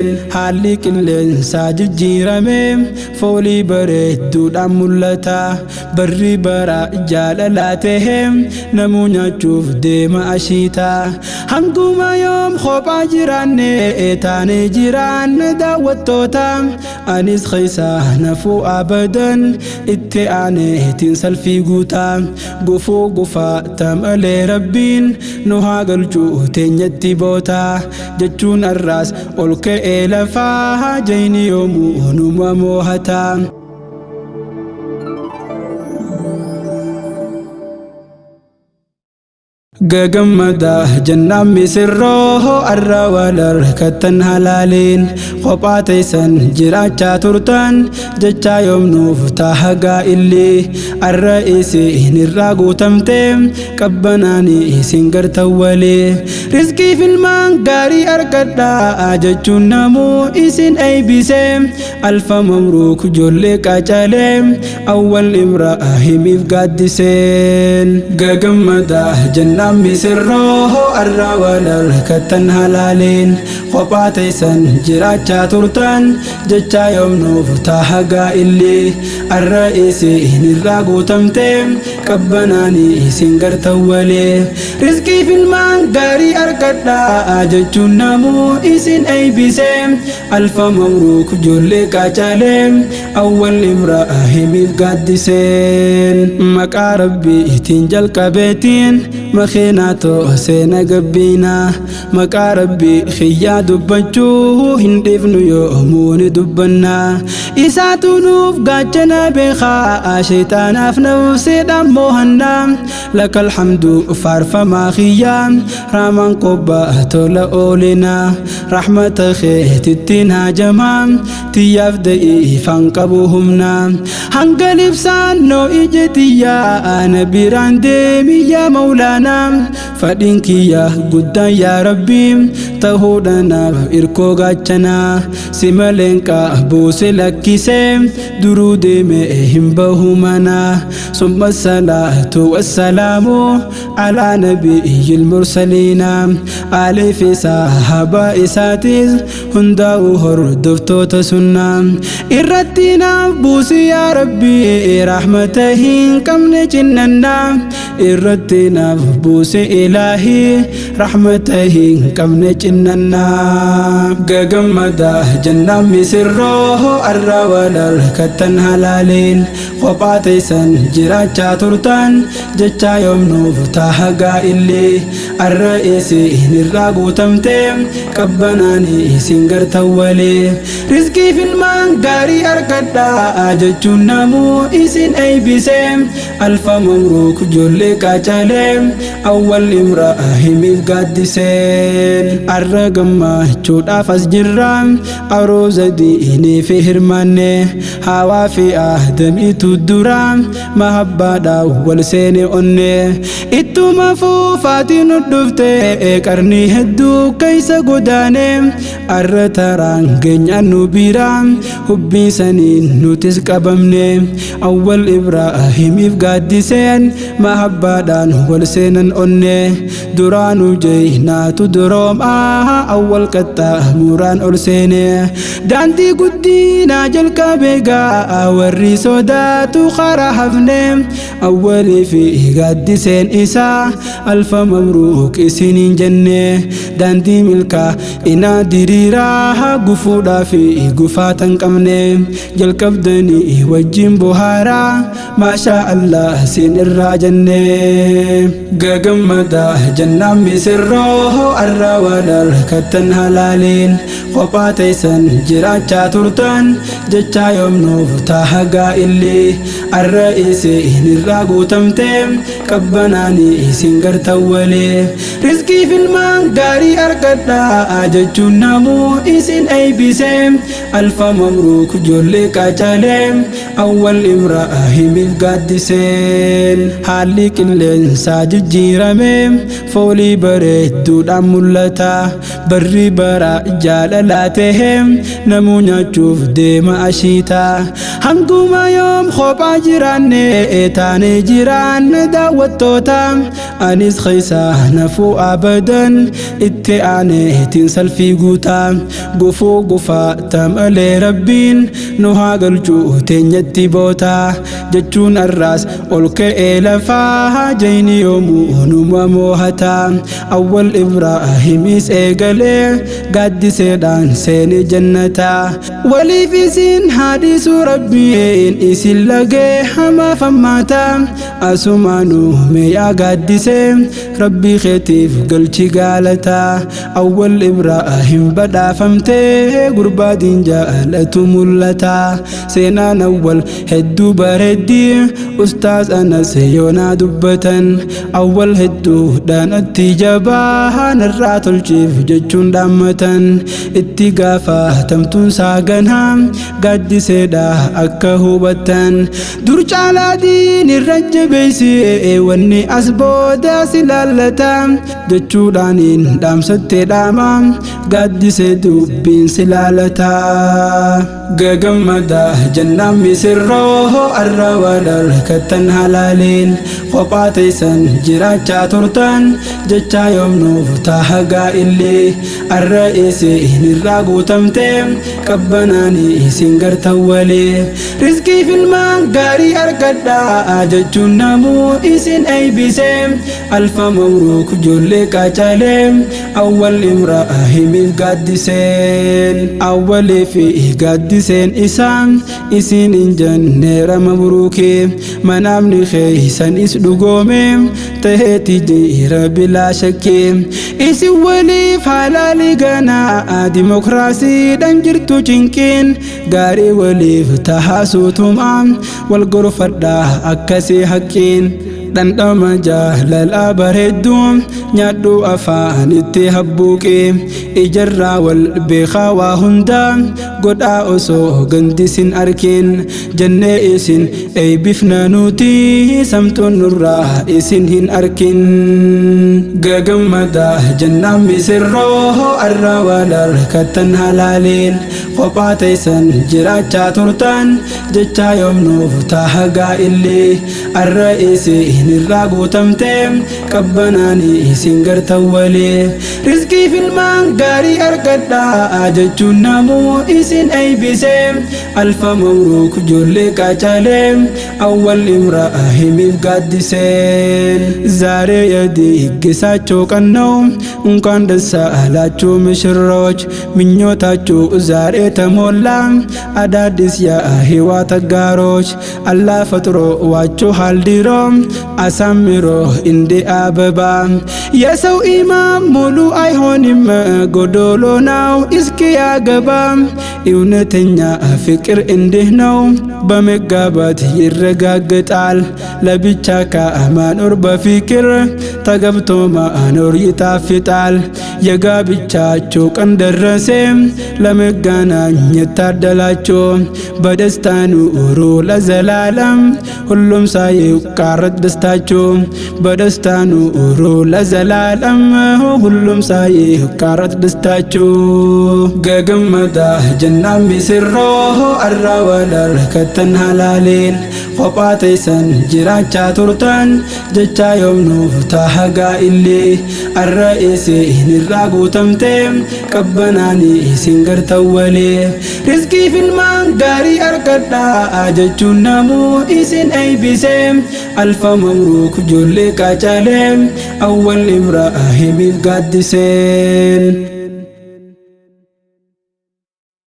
Haalli qilleensaa jijjiirame, foolii bareedduudhaan mul'ata. Barri bara jaalalaa ta'e, namuu nyaachuuf deema ashiita. Hanguma yoom kophaa jiraanne, taanee jiraanne daawwattoota? Anis keessaa nafuu abadan, itti aaneetiin salfii guutaa. Gufuu gufaa tamalee rabbiin nu haa galchuu teenyatti boota jechuun arraas ol ka'ee lafaa jayni yoomuu numa moohata. Gagammada jennaan misirroo, arra wal harkattan halaaleen. Kophaa teessan jiraachaa turtan jechaa yoomnuuf taha gaa'illi? Arra isin irraa guutamte, qabbanaani isin gartan walee. Rizqii filmaan gaarii argadhaa jechuun namuu isin eeybise. Alfa mamruuk ijoollee qacalee, Awwal Ibraahimiif gaaddiseen. Gagammada jennaan misirroo, arra wal harkattan halaaleen. Kophaa teessan jiraachaa turtan jechaa yoomnuuf taha gaa'illi? Arra isin irraa guutamte, qabbanaani isin gartan walee. Rizqii filmaan gaarii argadhaa jechuun namuu isin eeybise. Alfa mamruuk ijoollee qacalee, Awwal Ibraahimiif gaaddiseen. Maqaa rabbii ittiin jalqabeetiin makiinaa tooseena gabbiinaa. Maqaa rabbii xiyyaa dubbachuu hin dhiifnu, yoomuu ni dubbannaa. Isaatu nuuf gaachana beekaa, sheexaanaaf nafseedhaan moohannaa. Lakal hamdu faarfamaa xiyyaa, raamaan qobbaa tola oolinaa. Rahmata keetittiin haajamaa, tiyyaaf da'iifaan qabu humnaa. Hanga libsaan noo ije tiyyaa, na biraan deemiyyaa mawlaanaa. Fadhiin kiyya guddaan yaa rabbii, ta'uudhanaaf irkoo gaachanaa. Si maleen qabuuse lakkisee, duruu deeme hin bahu manaa. Summa salaatu wassalaamu alaa nabiyyil mursaliina, aalii fi sahabaa isaatis hundaa'u hordoftoota sunnaa irratti naaf buusi yaa rabbii, rahmata hin qabne cinnannaa. Irratti naaf buusi ilaahii, rahmata hin qabne cinnannaa. Gagammada jennaan misirroo, arra wal harkattan halaaleen. Kophaa teessan jiraachaa turtan jechaa yoomnuuf taha gaa'illi? Arra isin irraa guutamte, qabbanaani isin gartan walee. Rizqii filmaan gaarii argadhaa jechuun namuu isin eeybise. Alfa mamruuk ijoollee qacalee, Awwal Ibraahimiif gaaddiseen. Arra gammachuudhaaf as jirra, arooza diinii fi hirmaanne. Hawaa fi aadamiitu dura mahabbaadhaa wal seene onne. Ittuma fuufaatii nu dhufte, qarnii hedduu keessa godaane. Arra taraan geenyaan nu bira, hubbii saniin nutis qabamne. Awwal Ibraahimiif gaaddiseen mahabbaadhaan wal seenan onne. Duraanuu jeynaatu duroomaa, awwal qaxxaamuraan ol seene. Daandii guddinaa jalqabe gaa, warri sodaatu karaa hafne. Awwalii fi gaaddiseen isaa alfa mamruuk isiniin jenne. Daandii milkaa inaa diriiraa, gufuudhaa fi gufaatan qabne. Jalqabdanii wajjin bohaaraa, maashaa Allah siin irraa jenne. Gagammada jennaan misirroo, arra wal harkattan halaaleen. Kophaa teessan jiraachaa turtan jechaa yoomnuuf taha gaa'illi? Arra isin irraa guutamte, qabbanaani isin gartan walee. Rizqii filmaan gaarii argadhaa jechuun namuu isin eeybise. Alfa mamruuk ijoollee qacalee, Awwal Ibraahimiif gaaddiseen. Haalli qilleensaa jijjiirame, foolii bareedduudhaan mul'ata. Barri Barri bara jaalalaa tahee namuu nyaachuuf deema ashiitaa. Hanguma yoom kophaa jiraanne taanee jiraanne daawwattoota. Anis keessaa nafuu abadan itti aaneetiin salfii guutaa. Gufuu gufaa tamalee rabbiin nu haa galchuu teenyatti boota. Jechuun arraas ol ka'ee lafaa jayni yoomuu numa moohataa. Awwal Ibraahimis eegalee gaaddiseedhaan seene jannataa. Waliif isin haadhiisuu rabbiin isin lagee hamaa fammaataa. Asumaanuu meeyaa gaaddisee rabbii keetiif galchi gaalataa. Awwal Ibraahim badhaafamtee gurbaadiin jaalatu mul'ataa. Seenaan awwal hedduu bareeddii ustaaz Anas yoonaa dubbatan. Awwal hedduu dhaanatti jabaa narraa tolchiif jechuun dhaammatan. Itti gaafatamtuun saaganaa gaaddiseedha akka hubattan. Dur caalaa diin irra jabeessee wanni as booda si laallata jechuudhaaniin dhaamsattee dhaama gaaddisee dubbiin si laalata. Gagammada jennaan misirroo arra wal harkattan halaaleen kophaa teessan jiraachaa turtan jechaa yoomnuuf taha gaa'illee arra isin irraa guutamte qabbanaanii isin gartan walee. Rizqii filmaan gaarii argadhaa jechuun namuu isin eeybise. Alfa mabruuk ijoollee qaacalee awwal Ibraahimiif gaaddiseen. Awwalii fi gaaddiseen isaa isin hin jenneera mabruukee. Manaamni keeysan is dhugoome taheeti jira bilaa shakkee. Isin waliif halaalii ganaa dimokiraasiidhaan jirtu cinqiin gaarii waliif tahaa suutumaa wal gorfadhaa akkasii haqqiin. Dhandhama jaalalaa bareedduu nyaadhu afaanitti habbuuqee ijarraa wal beekaa waa hundaa godhaa osoo gandisin arkin jennee isin eeybifna nuti samtuun nurraa isin hin arkin. Gagammada jennaan misirroo arra wal harkattan halaaleen kophaa teessan jiraachaa turtan jechaa yoomnuuf taha gaa'illee arra isin irraa guutamte qabbanaanii isin gartan walee. Rizqii filmaan gaarii argadhaa jechuun namuu isin eeybise. Alfa mabruuk ijoollee qaacalee awwal Ibraahimiif gaaddiseen. ዛሬ የድግሳቸው ቀን ነው እንኳን ደስ አላችሁ ሙሽሮች ምኞታችሁ ዛሬ ተሞላ አዳዲስ የህይወት አጋሮች አላህ ፈጥሮዋችኋል ድሮ አሳምሮ እንደ አበባ። የሰው ኢማን ሙሉ አይሆንም ጎዶሎ ነው እስኪ ያገባ። እውነተኛ ፍቅር እንዲህ ነው በመጋባት ይረጋገጣል። ለብቻ ከመኖር በፍቅር ተገብቶ መኖር ይጣፍጣል። የጋብቻችሁ ቀን ደረሰ ለመገናኘት ታደላችሁ። በደስታ ኑሩ ለዘላለም ሁሉም ሳይቋረጥ ደስታችሁ። በደስታ ኑሩ ለዘላለም ሁሉም ሳይቋረጥ ደስታችሁ። Gagammada jennaan misirroo arra wal harkattan halaaleen kophaa teessan jiraachaa turtan jechaa yoomnuuf taha gaa'illee arra isin irraa guutamte qabbanaanii isin gartan walee. Rizqii filmaan gaarii argadhaa jechuun namuu isin eeybise. Alfa mabruuk ijoollee qaacalee awwal Ibraahimiif gaaddiseen.